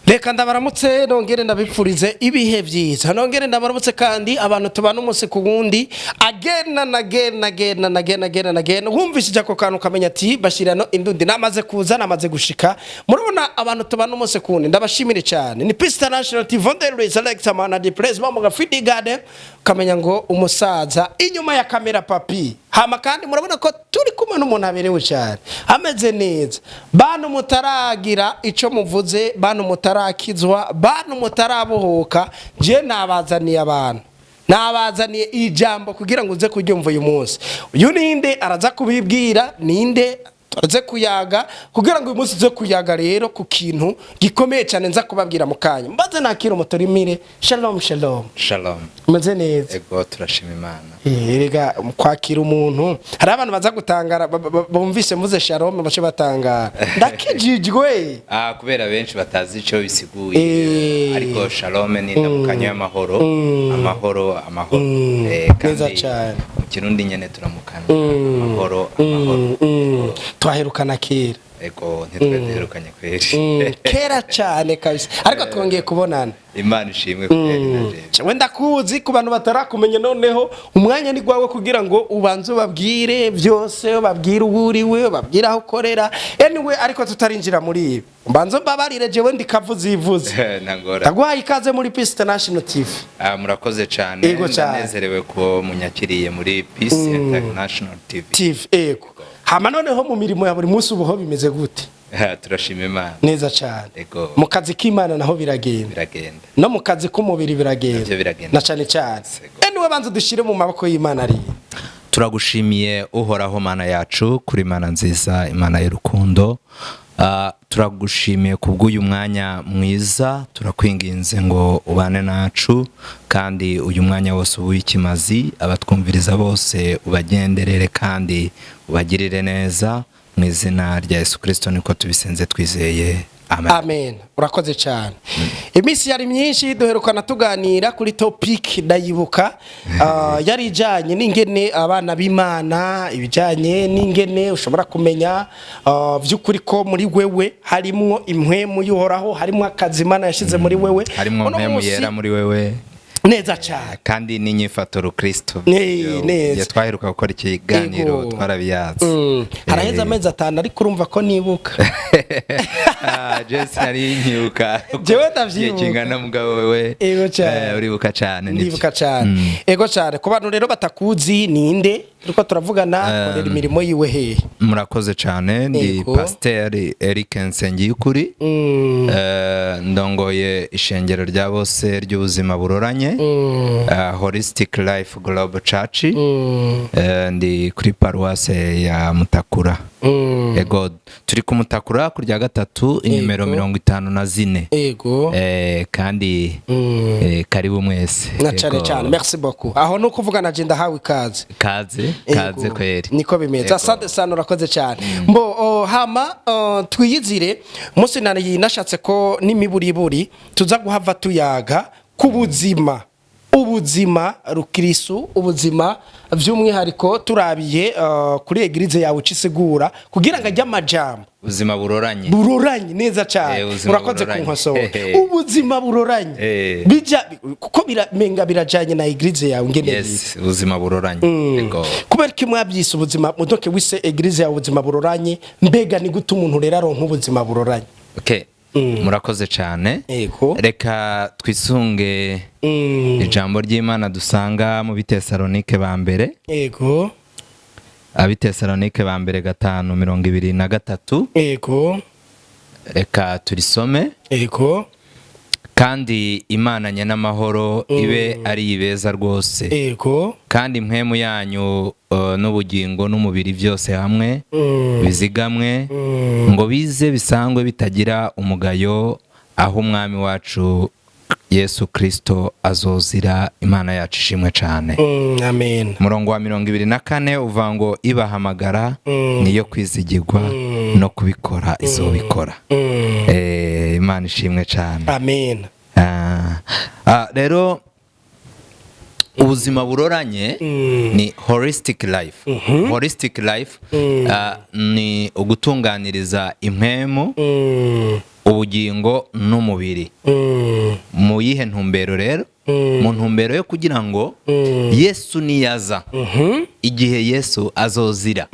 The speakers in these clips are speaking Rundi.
Reka ndabaramutse, nongere ndabipfurize ibihe byiza, nongere ndabaramutse kandi abantu tubana umunsi ku wundi, again and again, again and again, again and again. Wumvishije ako kantu ukamenya ati bashyirano indundi, namaze kuza, namaze gushika. Murabona abantu tubana umunsi ku wundi, ndabashimire cyane. Ni Peace International TV, Vondel Selector Man the President mu Gafidi Garden, ukamenya ngo umusaza inyuma ya kamera papi. Hama kandi murabona ko turi kumwe n'umuntu aberewe cyane, ameze neza. Bantu mutaragira ico muvuze, bantu mutarakizwa, bantu mutarabohoka, je nabazaniye abantu, nabazaniye ijambo kugira ngo uze kuryumva uyu munsi. Uyu ninde? Araza kubibwira ninde turaze kuyaga, kugira ngo uyu munsi uze kuyaga rero ku kintu gikomeye cyane nza kubabwira mu kanya. Mbaze nakira umutorimire. Shalom, shalom. Shalom. Umeze neza? Ego, turashima Imana. Erega kwakira umuntu, hari abantu baza gutangara, bumvise mvuze shalom bace batangara, ndakijijwe. Ah, kubera benshi batazi ico bisiguye. Ariko shalom ni indamukanyo y'amahoro, amahoro, amahoro. Neza Kandi cane. mu Kirundi nyene turamukana amahoro, amahoro. Twaherukana kera. Ego, ntitwe duherukanye kweri. Kera cyane kabisa, ariko twongeye kubonana. Imana ishimwe kweri na jewe. Wenda ndakuzi, ku bantu batarakumenya, noneho umwanya ni gwawe kugira ngo ubanze ubabwire byose, ubabwire uwo uriwe, ubabwire aho ukorera. Anyway, ariko tutarinjira muri ibi, mbanze mbabarire, jewe ndi kavuze ivuze. Ntangora. Ndaguhaye ikaze muri Peace International TV. Ah, murakoze cane. Ego cane. Ndanezerewe ko munyakiriye muri Peace International TV. TV, ego. Hama noneho mu mirimo ya buri munsi ubuho bimeze gute? Turashima Imana. Neza cyane. Ego. Mu kazi k'Imana naho biragenda? Biragenda. No mu kazi k'umubiri biragenda? Navyo biragenda. Na cane cyane. Ego. Anyway, banza dushire mu maboko y'Imana rero. Turagushimiye Uhoraho Mana yacu, kuri Imana nziza, Imana y'urukundo. Turagushimiye kubw'uyu mwanya mwiza. Turakwinginze ngo ubane nacu, kandi uyu mwanya wose uba uw'ikimazi, abatwumviriza bose ubagenderere kandi ubagirire neza. Mu izina rya Yesu Kirisito niko tubisenze twizeye, amen. Amen. Urakoze cyane. Iminsi yari myinshi, duherukana tuganira kuri topic ndayibuka, yari ijanye n'ingene abana b'Imana, ibijanye n'ingene ushobora kumenya vy'ukuri ko muri wewe harimwo impwemu y'Uhoraho, harimwo akazi Imana yashize muri wewe. Harimwo Uno mpemu munsi- yera muri wewe. Neza cyane. Kandi n'inyifato rukristo. Neza. Igihe twaheruka gukora ikiganiro twarabiyaze. Haraheze amezi 5, ariko urumva ko nibuka. Ah, je sinari nkibuka Jewe ndavyibuka. igihe kingana, mugabo wewe Ego cyane. Uribuka cyane, nibyo. Ndibuka cyane, ego cyane. Ku bantu rero batakuzi, ninde turiko turavugana? Korera imirimo yiwe hehe? Murakoze cyane. Ndi Pasiteri Eric Nsengiyukuri. Ndongoye ishengero rya bose ry'ubuzima buroranye, Holistic Life Global Church. Ndi kuri paruwase ya Mutakura. Ego, turi ku Mutakura ku rya gatatu, inimero 54. Kandi karibu mwese. Na cyane cyane, merci beaucoup. Aho ni ukuvuga na je ndahawe ikaze. Kaze, kaze kweri. Niko bimeze. Asante sana, urakoze cyane. Mbo hama twiyizire umunsi nari nashatse ko n'imiburiburi tuza guhava tuyaga ku buzima, ubuzima rukirisu, ubuzima by'umwihariko turabiye kuri église yawe ucisigura, kugira ngo ajye amajambo. Ubuzima buroranye. Buroranye, neza cyane. Ubuzima Urakoze buroranye. kunkosora. Ubuzima buroranye bijya kuko biramenga birajanye na église yawe ngene yitwa. Yes, ubuzima buroranye. Ego. Kubera ko mwabyise ubuzima mudoke wise église yawe ubuzima buroranye, mbega ni gute umuntu rero aronka ubuzima buroranye? Okay, murakoze cyane. Reka twisunge ijambo ry'Imana dusanga mu Bitesalonike ba mbere. Abitesalonike ba mbere 5:23. Reka turisome. Kandi Imana nyenamahoro ibe ari ibeza rwose, kandi impwemu yanyu n'ubugingo n'umubiri byose hamwe bizigamwe, ngo bize bisangwe bitagira umugayo aho Umwami wacu Yesu Kirisito azozira. Imana yacu ishimwe cyane. Amen. Umurongo wa 24 uvuga ngo ibahamagara niyo kwizigirwa, no kubikora izobikora. Imana ishimwe cyane. Amen. Ah, ah, rero Ubuzima buroranye ni holistic life. Holistic life ni ugutunganiriza impemu, ubugingo n'umubiri. Mu yihe ntumbero rero? Mu ntumbero yo kugira ngo Yesu niyaza, igihe Yesu azozira,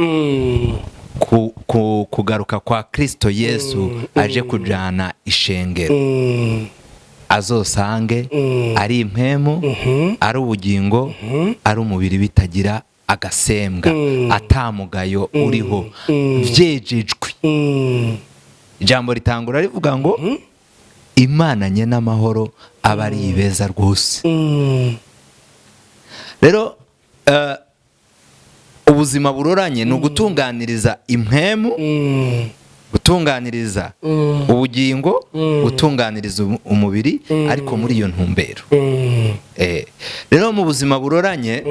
kugaruka kwa Kristo Yesu aje kujana ishengero, azosange ari impemu, ari ubugingo, ari umubiri bitagira agasembwa, atamugayo uriho, vyejejwe. Ijambo ritangura rivuga ngo Imana nye n'amahoro aba ari ibeza rwose. Rero ubuzima buroranye ni ugutunganiriza impemu, gutunganiriza ubugingo, gutunganiriza umubiri, ariko muri iyo ntumbero. Rero mu buzima buroranye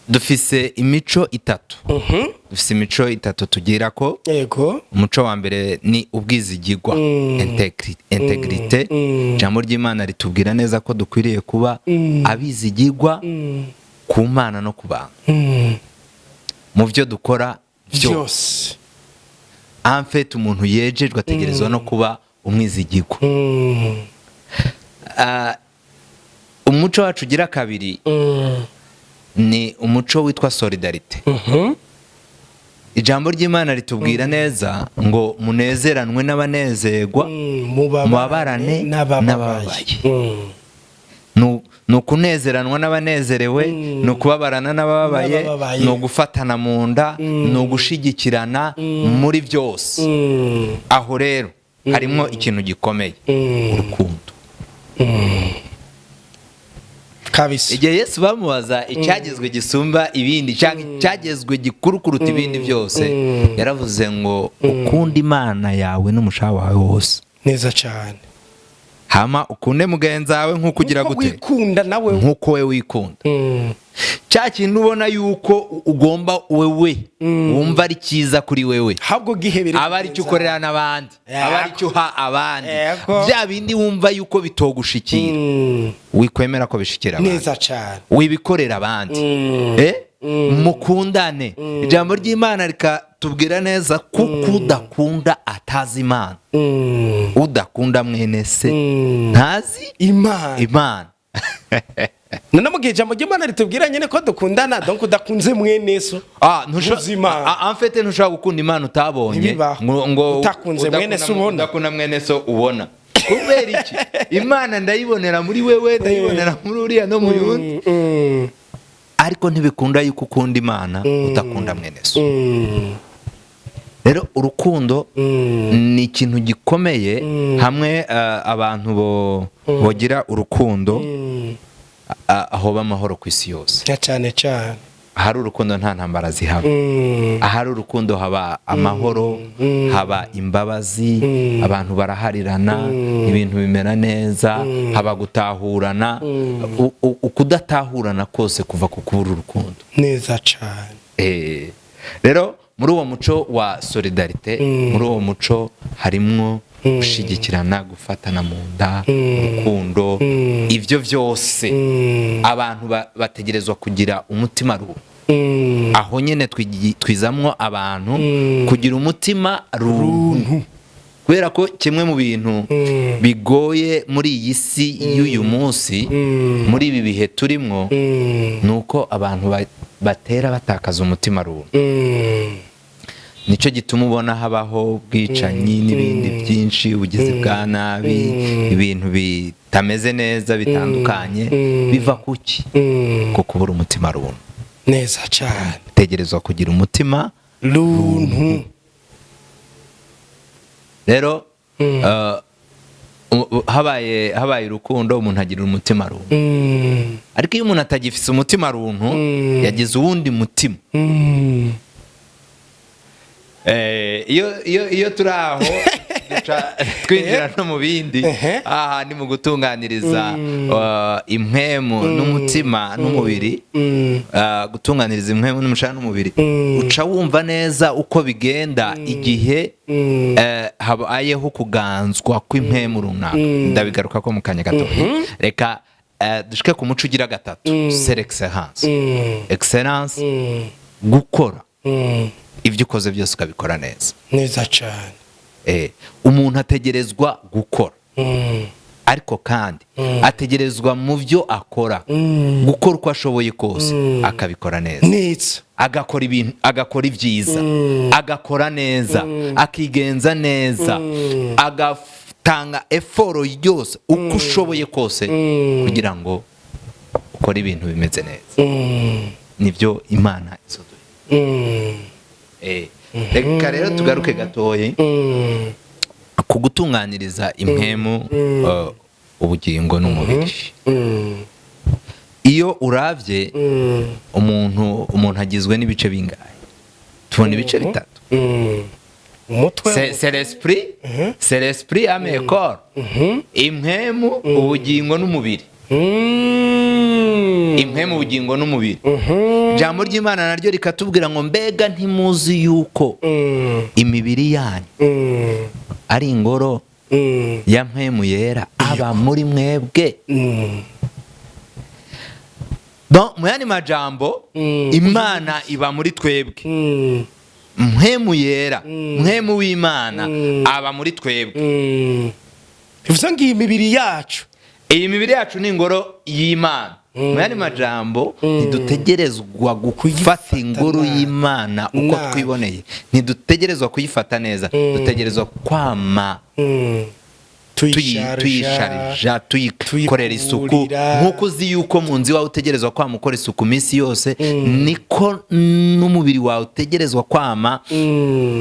dufise imico itatu. Dufise imico itatu tugira ko. Umuco wa mbere ni ubwizigirwa, intégrité. Ijambo ry'Imana ritubwira neza ko dukwiriye kuba abizigirwa ku Mana no ku bantu mu byo dukora byose. Byose. En fait, umuntu yejejwe ategerezwa no kuba umwizigirwa. Umuco wacu ugira kabiri ni umuco witwa solidarité. Ijambo ry'Imana ritubwira neza ngo munezeranwe n'abanezerwa, mubabarane n'abababaye. Ni ukunezeranwa n'abanezerewe, ni ukubabarana n'abababaye, n'abababaye. Ni ugufatana mu nda, ni ugushigikirana muri byose. Aho rero harimo ikintu gikomeye, urukundo. Kabisa. Igihe Yesu bamubaza icyagezwe gisumba ibindi cyangwa icyagezwe gikuru kuruta ibindi byose, yaravuze ngo ukunde Imana yawe n'umushaha wawe wose, Neza cyane. hama ukunde mugenzi wawe nk'uko ugira Nkuko gute? Wikunda nawe. Nk'uko we wikunda. Cya kintu ubona yuko ugomba wewe, wumva ari cyiza kuri wewe, Ahubwo gihebere aba ari cyo ukorera n'abandi, aba ari cyo uha abandi. Bya bindi wumva yuko bitogushikira, wikwemera ko bishikira abandi, Neza cyane. wibikorera abandi. Mukundane. Ijambo ry'Imana rikatubwira neza kuko udakunda atazi Imana. Udakunda mwene se ntazi Imana. Imana. None mu gihe ijambo ry'Imana ritubwira nyine ko dukundana, donc udakunze mwene so ntuzi Imana. En fait, ntushobora gukunda Imana utabonye. Ntibibaho. Ngo Utakunze mwene so ubona. Udakunda mwene so ubona. Kubera iki? Imana ndayibonera muri wewe, ndayibonera muri uriya no mu yundi, ariko ntibikunda yuko ukunda Imana utakunda mwene so. Rero urukundo ni ikintu gikomeye. Hamwe abantu bogira urukundo, hoba amahoro ku isi yose. Ya, cyane cyane. Ahari urukundo nta ntambara zihaba. Ahari urukundo haba amahoro, haba imbabazi, abantu baraharirana, ibintu bimera neza, haba gutahurana. Ukudatahurana kose kuva ku kubura urukundo. Neza cyane. Rero muri uwo muco wa solidarité, muri uwo muco harimwo gushyigikirana, gufatana mu nda, urukundo, ibyo byose. Abantu bategerezwa kugira umutima runtu. Aho nyine twizamwo abantu kugira umutima runtu, kubera ko kimwe mu bintu bigoye muri iyi si y'uyu munsi, muri ibi bihe turimwo, ni uko abantu batera batakaza umutima runtu. Nicyo gituma ubona habaho ubwicanyi n'ibindi byinshi, ubugizi bwa nabi, ibintu bitameze neza bitandukanye. Biva kuki? Ku kubura umutima runtu. Neza cyane. Tegerezwa kugira umutima runtu. Rero habaye urukundo, umuntu agira umutima runtu. Ariko iyo umuntu atagifise umutima runtu, yagize uwundi mutima. Iyo turi aho duca twinjira no mu bindi. Aha ni mu gutunganiriza impwemu n'umutima n'umubiri. Gutunganiriza impwemu n'umushahara n'umubiri, uca wumva neza uko bigenda igihe habayeho kuganzwa kw'impwemu runaka. Ndabigaruka ko mu kanya gato. Reka Dushike ku muco ugira gatatu, c'est l'excellence. Excellence, gukora ibyo ukoze byose ukabikora neza. Neza cyane. Umuntu ategerezwa gukora, ariko kandi ategerezwa mu byo akora gukora uko ashoboye kose, akabikora neza. Neza. Agakora ibintu, agakora ibyiza, agakora neza, akigenza neza, agatanga effort yose uko ushoboye kose kugira ngo ukore ibintu bimeze neza. Nibyo Imana izoduha. Reka rero tugaruke gatoya ku gutunganiriza impwemu, ubugingo n'umubiri. Iyo uravye umuntu agizwe n'ibice bingahe? Tubona ibice bitatu. Umutwe. C'est l'esprit, c'est l'esprit, âme et corps. Impwemu, ubugingo n'umubiri. Impwemu, ubugingo n'umubiri. Ijambo ry'Imana naryo rikatubwira ngo: "Mbega ntimuzi yuko imibiri yanyu ari ingoro ya Mpwemu Yera aba muri mwebwe?" Donc, mu yandi majambo, Imana iba muri twebwe. Mpwemu Yera, Mpwemu w'Imana aba muri twebwe. Bivuze ngo iyi mibiri yacu, iyi mibiri yacu ni ingoro y'Imana. Mu yandi majambo, ntidutegerezwa gufata Kuyifata ingoro nabi. y'Imana uko Nabi. twiboneye. Ntidutegerezwa kuyifata neza, dutegerezwa kwama tuyisharija, tuyisharija, tuyikorera isuku. Tuyikurira. Nk'uko uzi yuko mu nzu iwawe utegerezwa kwama ukora isuku iminsi yose, niko n'umubiri wawe utegerezwa kwama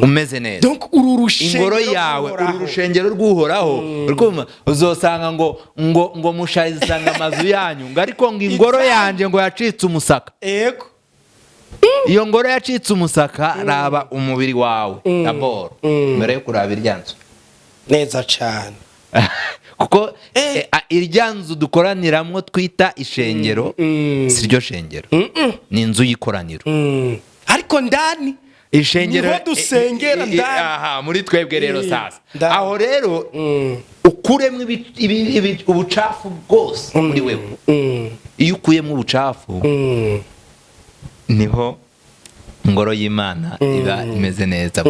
umeze neza. Donc uru rushengero Ingoro yawe, uru rw'Uhoraho. rushengero rw'Uhoraho. Urikumva, uzosanga ngo musharizanga amazu yanyu, ngo ariko ngo ingoro Ibyanyu. yanje ngo yacitse umusaka. Iyo ngoro yacitse umusaka, raba umubiri wawe d'abord mbere yo kuraba irya nzu. Neza cyane. Kuko irya nzu dukoraniramwo twita ishengero si ryo shengero, ni inzu y'ikoraniro. Ariko ndani Ishengero niho dusengera ndani. Aha muri twebwe rero, sasa ndani. Aho rero ukuremo ubucafu bwose muri wewe. Iyo ukuyemo ubucafu, niho ingoro y'Imana iba imeze neza.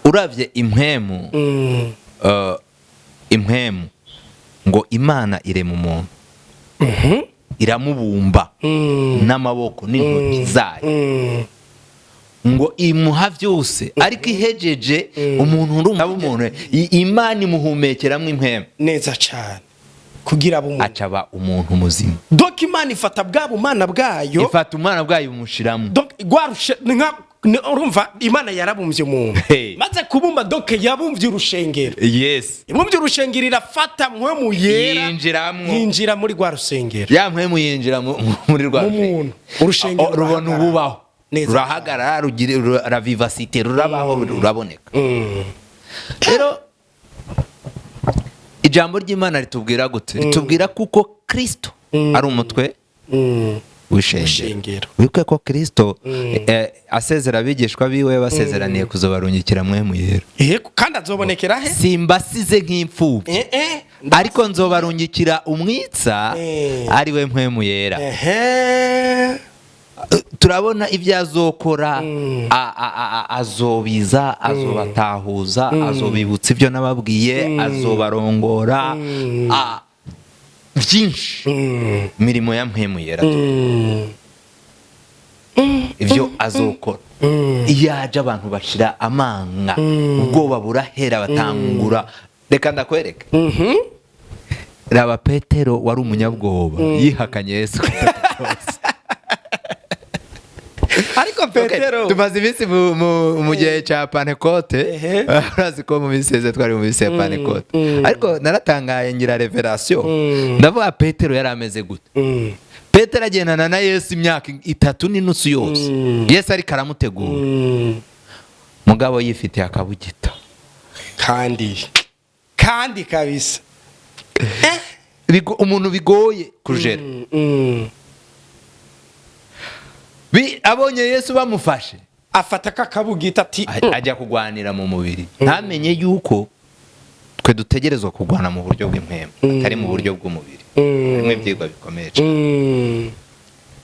Uravye impwemu, impwemu ngo Imana irema umuntu, iramubumba n'amaboko n'intoki zayo, ngo imuha byose, ariko ihejeje umuntu, urumva umuntu, Imana imuhumekeramo impwemu. Neza cyane, kugira abo umuntu Acaba umuntu muzima. Donc Imana ifata bwa bumana bwayo, Ifata umwana bwayo imushiramo. Donc rwarushe ni nka urumva Imana yarabumbye umuntu. Hey. Maze kubumba, donc yabumbye urusengero. Ibumbye urusengero, irafata Mpwemu Yera, Yinjiramwo. yinjira muri rwa rusengero. Ya mpwemu yinjira muri rwa Mu rusengero. muntu. Urusengero Oh, rubona rurahagarara. ububaho. Neza. Rurahagarara, rugira la vivacité, rurabaho, ruraboneka. Rero ijambo ry'Imana ritubwira gute? Ritubwira kuko Kristo ari umutwe w'ishengero. W'ishengero. Wibuke ko Kristo asezera abigishwa biwe, basezeraniye kuzobarungikira Mpwemu Yera. Yego, kandi azobonekera he? "Simbasize nk'imfubyi, ariko nzobarungikira umwitsa, ari we Mpwemu Yera." Turabona ibyo azokora: azobiza, azobatahuza, azobibutsa ibyo nababwiye, azobarongora, byinshi, mirimo ya Mpwemu Yera. Ibyo azokora, iyo aje abantu bashira amanga, ubwoba burahera, batangura. Reka ndakwereke, raba Petero wari umunyabwoba, yihakanye Yesu gatatu kose. Ariko Petero, Okay, tumaze iminsi mu gihe cya Pantekote. Urazi ko mu minsi yeze twari mu minsi ya Pantekote, ariko naratangaye, ngira révélation, ndavuga: "Petero yari ameze gute?" Petero agendana na Yesu imyaka 3.5 yose, Yesu ariko aramutegura, mugabo yifitiye akabugita. Kandi kabisa. Umuntu bigoye kujera. Abonye Yesu bamufashe, afata kakabugita ati ajya kugwanira mu mubiri, ntamenye yuko Twe dutegerezwa kurwana mu buryo bw'impwemu, atari mu buryo bw'umubiri. Harimo ibyigwa bikomeye cyane.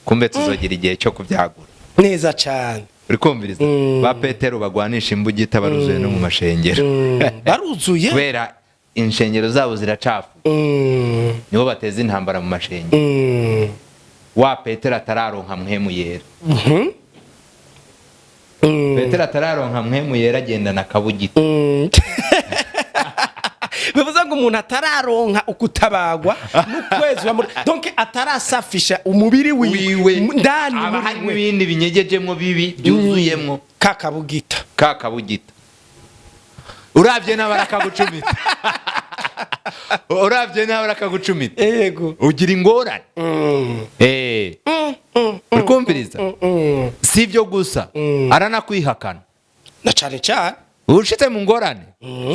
Kumbe tuzogira igihe cyo kubyagura. Neza cyane. Uri kumviriza? Ba Petero bagwanisha imbugita baruzuye no mu mashengero. Baruzuye. Kubera inshengero zabo ziracafu, nibo bateza intambara mu mashengero. Wa Petero atararonka Mpwemu Yera. Petero atararonka Mpwemu Yera agendana akabugita. Bivuze ngo umuntu atararonka ukutabagwa n'ukwezi donc atarasafisha umubiri wiwe Wiwe ndani aba muri harimo we ibindi binyegejemwo bibi byuzuyemwo. Kakabugita. Kakabugita, uravye nawe arakagucumita, uravye nawe arakagucumita. Ugira ingorane. Uri kumviriza? Si ibyo gusa, aranakwihakana. Na cane cane. Ushitse mu ngorane,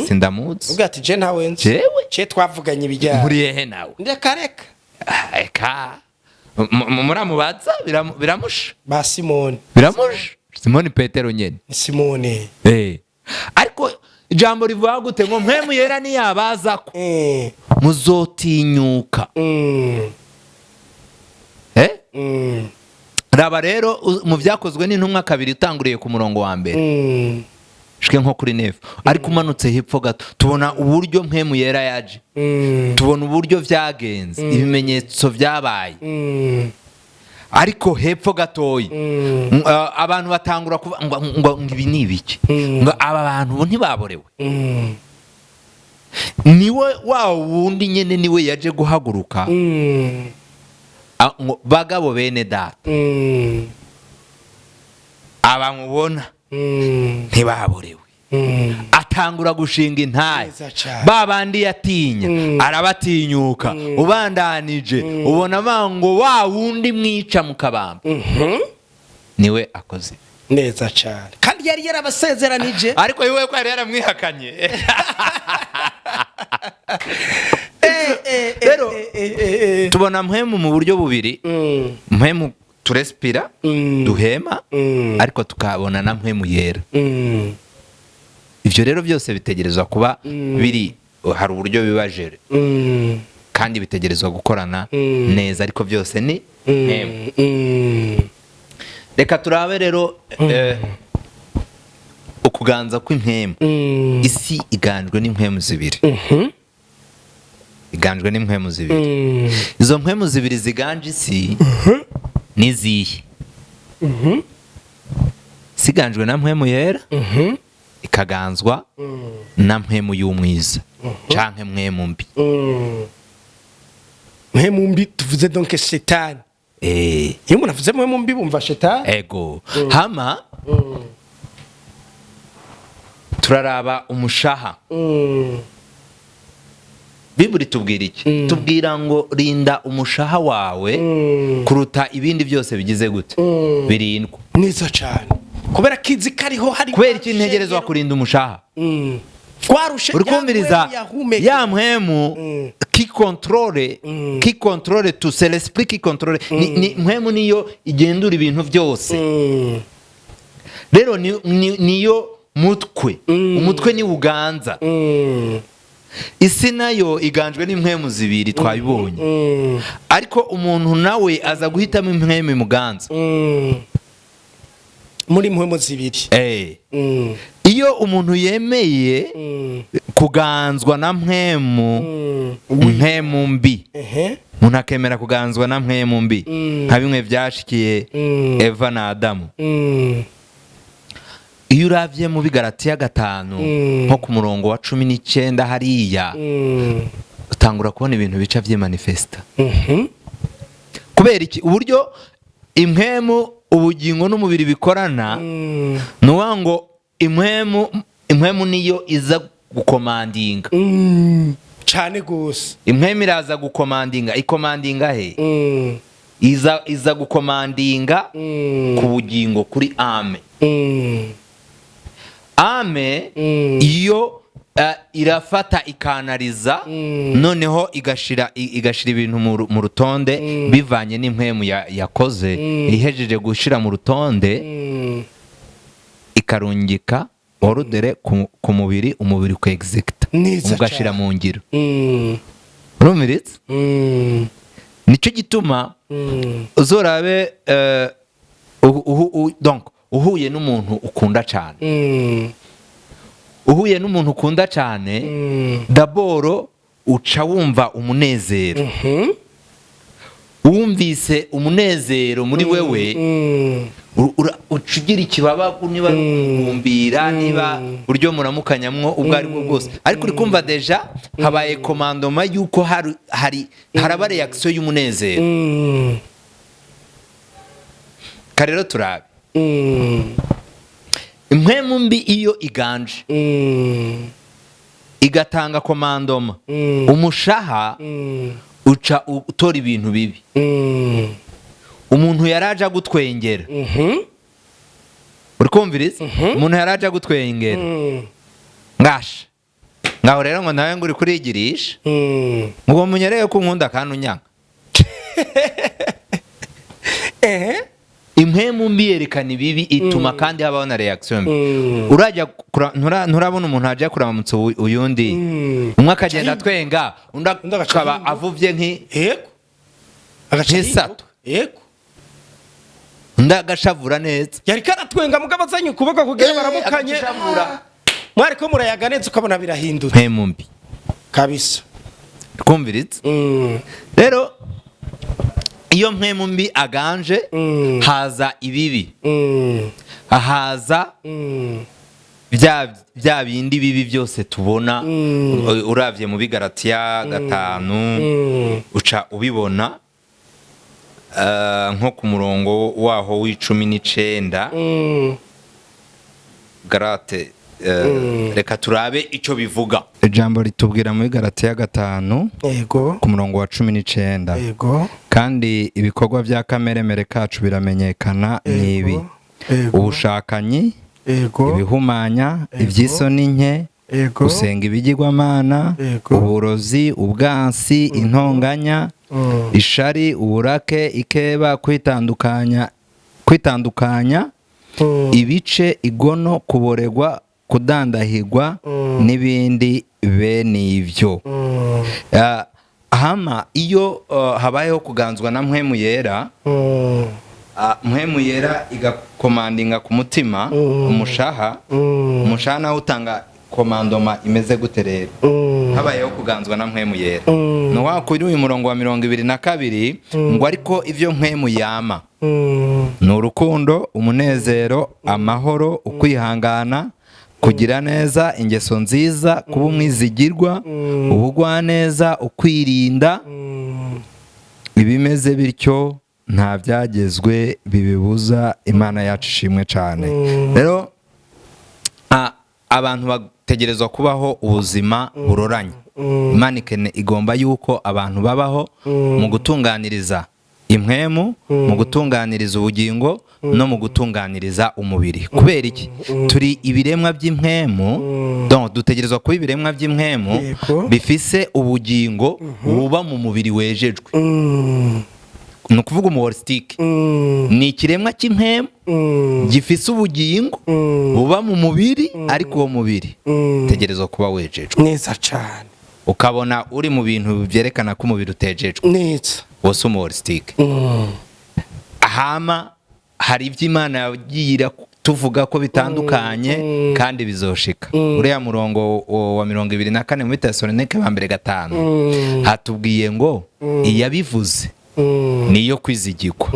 sindamuzi. Ubwo ati: "Je ntawe nzi." Jewe? Ce twavuganye ibijyanye Muri hehe nawe? Ndeka, reka. Ah, eka muramubaza biramusha. Ba Simoni. Biramusha Simoni Petero nyene. Ni Simoni. Ariko ijambo rivuga gute? Ngo Mpwemu Yera niyabazako muzotinyuka. Eh? Raba rero mu Byakozwe n'Intumwa 2, utanguriye ku murongo wa 1 shike nko kuri 9, ariko umanutse hepfo gato, tubona uburyo Mpwemu Yera yaje. Tubona uburyo vyagenze, ibimenyetso vyabaye. Ariko hepfo gatoyi, abantu batangura kuvuga ngo ibi ni ibiki? Ngo aba bantu ubu ntibaborewe? Niwe wa wundi nyene, niwe yaje guhaguruka. Ngo: "Bagabo bene data, aba mubona ntibaborewe." Atangura gushinga intahe. Neza cane. Ba bandi yatinya arabatinyuka. Ubandanije ubona ngo wa wundi mwica mu kabamba niwe akoze ibi. Neza cyane, kandi yari yarabasezeranije. Ariko iwe ko yari yaramwihakanye. Rero, tubona mpwemu mu buryo bubiri: mpwemu turespira, duhema, ariko tukabona na Mpwemu Yera. Ibyo rero byose bitegerezwa kuba biri, hari uburyo biba géré, kandi bitegerezwa gukorana neza, ariko byose ni mpwemu. Reka turabe rero ukuganza kw'impwemu. Isi iganjwe n'impwemu zibiri, iganjwe n'impwemu zibiri. Izo mpwemu zibiri ziganje isi ni izihe? Siganjwe na Mpwemu Yera, ikaganzwa na mpwemu y'umwiza canke mpwemu mbi. Mpwemu mbi tuvuze donc shetani. Iyo umuntu avuze mpwemu mbi bumva shetani. Ego. Hama turaraba umushaha. Biburi tubwira iki? Tubwira ngo rinda umushaha wawe kuruta ibindi byose bigize gute? Birindwa. Neza cyane, kubera kizi kariho hari. Kubera iki ntegerezwa kurinda umushaha? Twarushe. Uri kumviriza? Ya mpwemu qui contrôle, qui contrôle tout, c'est l'esprit qui contrôle. Ni mpwemu niyo igendura ibintu byose. Rero niyo mutwe, umutwe ni uganza isi. Nayo iganjwe n'impwemu zibiri, twabibonye, ariko umuntu nawe aza guhitamo impwemu imuganza. Muri mpwemu zibiri. Iyo umuntu yemeye kuganzwa na mpwemu, mpwemu mbi, umuntu akemera kuganzwa na mpwemu mbi, nka bimwe byashikiye Eva na Adamu. Iyo uravye mu Bigaratiya 5, nko ku murongo wa 19 hariya, utangura kubona ibintu bica vyimanifesta. Kubera iki? Uburyo impwemu, ubugingo n'umubiri bikorana, ni ukuvuga ngo impwemu niyo iza gukomandinga. Cane gose. Impwemu iraza gukomandinga. Ikomandinga he? Iza gukomandinga ku bugingo, kuri âme. Âme iyo irafata ikanariza, noneho igashira ibintu mu rutonde bivanye n'impwemu yakoze. Ihejeje gushira mu rutonde, ikarungika ordre ku mubiri, umubiri ukexécuta. Neza mugashira cane. mu ngiro. Urumviritse? Nicyo gituma uzorabe, donc uhuye n'umuntu ukunda cyane, uhuye n'umuntu ukunda cyane, d'abord uca wumva umunezero. Wumvise umunezero muri wewe, uca ugira ikibabagu, niba ari ukugumbira, niba buryo muramukanyamwo ubwo ari bwo bwose, ariko uri kumva déjà habaye commandement y'uko hari haraba réaction y'umunezero. Karero turabe impwemu mbi iyo iganje, igatanga commandement, umushaha uca utora ibintu bibi. Umuntu yaraje agutwengera, uri kumviriza, umuntu yaraje agutwengera, ngasha ngaho rero ngo nawe ngo uri kurigirisha, ngo munyereye ko unkunda kandi unyanga. Impwemu mbi yerekana ibibi, ituma kandi habaho na réaction mbi. Urajya nturabona umuntu ajya kuramutsa uyundi, umwe akagenda atwenga, undi Undi agaca akaba ahinduka. avuvye nki Yego, agaca nk'isato. ahinduka. Yego. Undi agashavura neza. Yariko aratwenga, mugabo azanye ukuboko kugira baramukanye. Agashavura. Mwariko murayaga neza, ukabona birahindutse. Mpwemu mbi. Kabisa. Twumviritse? Rero iyo mpwemu mbi aganje, haza ibibi, haza bya bindi bibi byose tubona. Uravye mu Bigaratiya 5, uca ubibona, nko ku murongo waho w'19. Garate, reka turabe icyo bivuga. Ijambo ritubwira muri Garatiya 5, ku murongo wa 19: "Kandi ibikorwa bya kameremere kacu biramenyekana, ni ibi: ubushakanyi, ibihumanya, iby'isoni nke, gusenga ibigirwamana, uburozi, ubwansi, intonganya, ishari, uburake, ikeba, kwitandukanya ibice, igono, kuboregwa, kudandahigwa, n'ibindi bene ibyo." Hama iyo habayeho kuganzwa na Mpwemu Yera, Mpwemu Yera igakomandinga ku mutima, umushaha, umushaha nawe utanga commandement imeze gute? Rero habayeho kuganzwa na Mpwemu Yera, ni wa kuri uyu murongo wa 22 ngo: "Ariko ibyo Mpwemu yama ni urukundo, umunezero, amahoro, ukwihangana, kugira neza, ingeso nziza, kuba umwizigirwa, ubugwaneza, ukwirinda. Ibimeze bityo nta byagezwe bibibuza." Imana yacu ishimwe cyane. Rero abantu bategerezwa kubaho ubuzima buroranye. Imana igomba yuko abantu babaho mu gutunganiriza impwemu, mu gutunganiriza ubugingo no mu gutunganiriza umubiri. Kubera iki? Turi ibiremwa by'impwemu, donc dutegerezwa kuba ibiremwa by'impwemu bifise ubugingo buba mu mubiri wejejwe. Ni ukuvuga umuholistique ni ikiremwa cy'impwemu gifise ubugingo buba mu mubiri, ariko uwo mubiri tegerezwa kuba wejejwe. Neza cyane. Ukabona uri mu bintu byerekana ko umubiri utejejwe, wose umuholistique. Hama hari ibyo Imana yagiye tuvuga ko bitandukanye kandi bizoshika. Uriya murongo wa 24 muri Tesalonike ba mbere 5 hatubwiye ngo iyabivuze niyo kwizigirwa,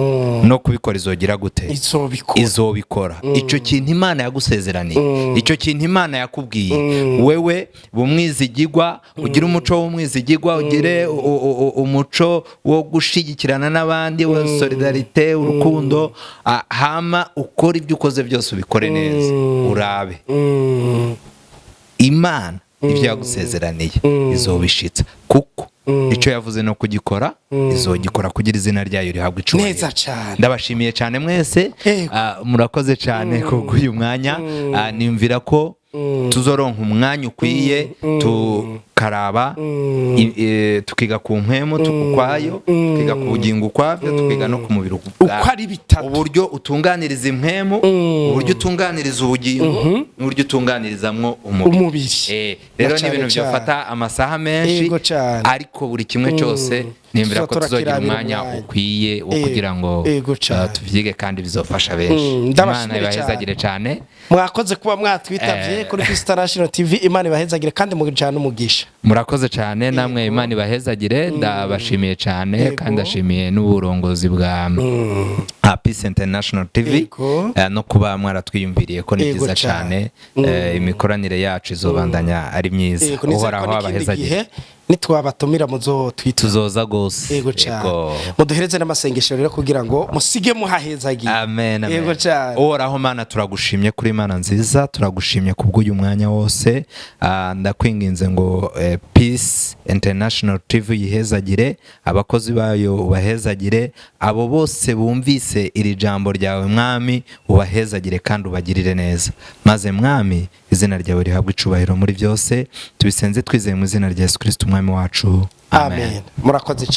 no kubikora izogira gute? Izobikora. Izobikora. Icyo kintu Imana yagusezeraniye, icyo kintu Imana yakubwiye, wewe bumwizigirwa, ugire umuco w'umwizigirwa, ugire umuco wo gushigikirana n'abandi, wa solidarité, urukundo, hama ukora ibyo ukoze byose ubikore neza, urabe Imana ibyo yagusezeraniye izobishitsa, kuko icyo yavuze no kugikora izogikora, kugira izina ryayo rihabwa icubahiro. Neza cyane. Ndabashimiye cyane mwese. Murakoze cyane kubw'uyu mwanya. Nimvira ko tuzoronka umwanya ukwiye. Tukaraba tukiga ku mpwemu ukwayo, tukiga ku bugingo ukwabyo, tukiga no ku mubiri Uko ubwabyo. ari bitatu. Uburyo utunganiriza impwemu, uburyo utunganiriza ubugingo n'uburyo utunganirizamwo umubiri. Umubiri. Rero Na ni cane ibintu cane. byofata amasaha menshi, Yego cane. ariko buri kimwe cyose nimbira ko Tuzotora tuzogira kirabira umwanya umwanya. ukwiye wo kugira ngo Yego cane. tuvyige kandi bizofasha benshi. Imana Ndabashimire. ibahezagire cyane. Mwakoze kuba mwatwitabye kuri Peace International TV. Imana ibahezagire kandi mujana umugisha. Murakoze cyane namwe, Imana ibahezagire. Ndabashimiye cyane kandi ndashimiye n'uburongozi bwa Peace International TV no kuba mwaratwiyumviriye ko ni byiza cyane. Imikoranire yacu izobandanya ari myiza. Yego, nizere ko Uhoraho n'ikindi abahezagire. gihe nitwabatumira muzotwita. Tuzoza rwose. Yego cyane. Yego. Muduhereze n'amasengesho rero kugira ngo musige muhahezagiye. Amen, amen. Yego cyane. Uhoraho Mana, turagushimye kuri Imana nziza, turagushimye kubw'uyu mwanya wose. Ndakwinginze ngo Peace International TV yihezagire, abakozi bayo ubahezagire, abo bose bumvise iri jambo ryawe, Mwami, ubahezagire kandi ubagirire neza. Maze Mwami, izina ryawe rihabwe icubahiro muri byose. Tubisenze twizeye mu izina rya Yesu Kristo Umwami wacu. Amen. Murakoze cyane.